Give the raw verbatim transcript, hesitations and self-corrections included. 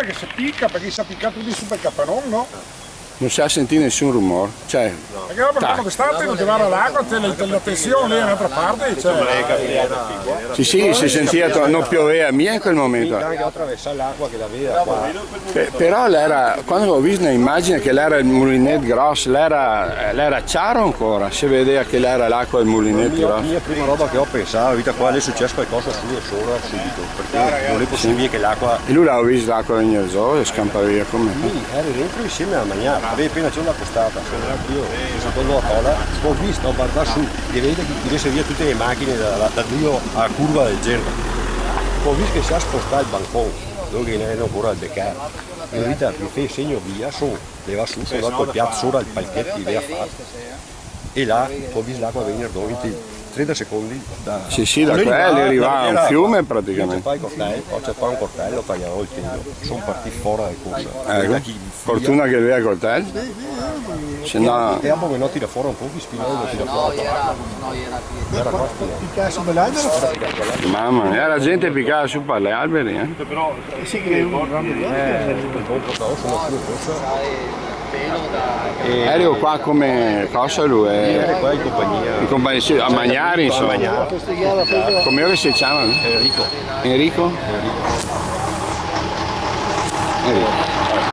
Che se pica, parché se ga picà tuti su par el capanon, no? No se ga sentì nesun rumor, cioè, parché dopo, tac. Quando d'estate no te va l'acua, te, te, la tension lì da n'altra parte, cioè. Sì, sì, se sentia, to-, no piovea mia in quel momento. Anca atraversar l'acua che la vea qua. Pe-, però l'era, quando go visto na imagine che l'era el mulinet groso, l'era, l'era ciaro ancora, se vedea che l'era l'acua del mulinet groso. La mia prima roba che go pensà, vita qua, l'è suceso qualcosa su e sora subito, parché no l'è posibile che l'acua... E lu l'aveva visto l'acua vegner zo e scampar via come? Mi ero dentro insieme a magnar, avea apena ciò la costata, so ndà io, so ndà a tola, go visto, go vardà su, e vedea che tirese via tute le machine da, da, da drio a la curva del Gerba. Go visto che se ga spostà el bancon, dove che ghe n'era ancora el becar. E vita, me fea segno via, so levà su, so ndà col piato sora el palchet che i gavea fato. E là, go visto l'acua vegner do, in trenta secondi da... Sì, sì, da qua, eh, l'è rivà a un fiume praticamente. Ciapà el cortel, go ciapà un cortel, go taià el tegno. So partì fora de corsa. Eco, fortuna che l'avea el cortel. Se no... E dopo che no tira fora un poco, i spinoni no tira fora. Era qua, spinoni. Mama mia, la gente picava su par i alberi, eh. Sì, che un gran... Ero qua come cosa lu, eh? Ero qua in compagnia. In compagnia, sì, a magnar, insoma. A magnar. Come che se ciama? Enrico. Enrico? Enrico.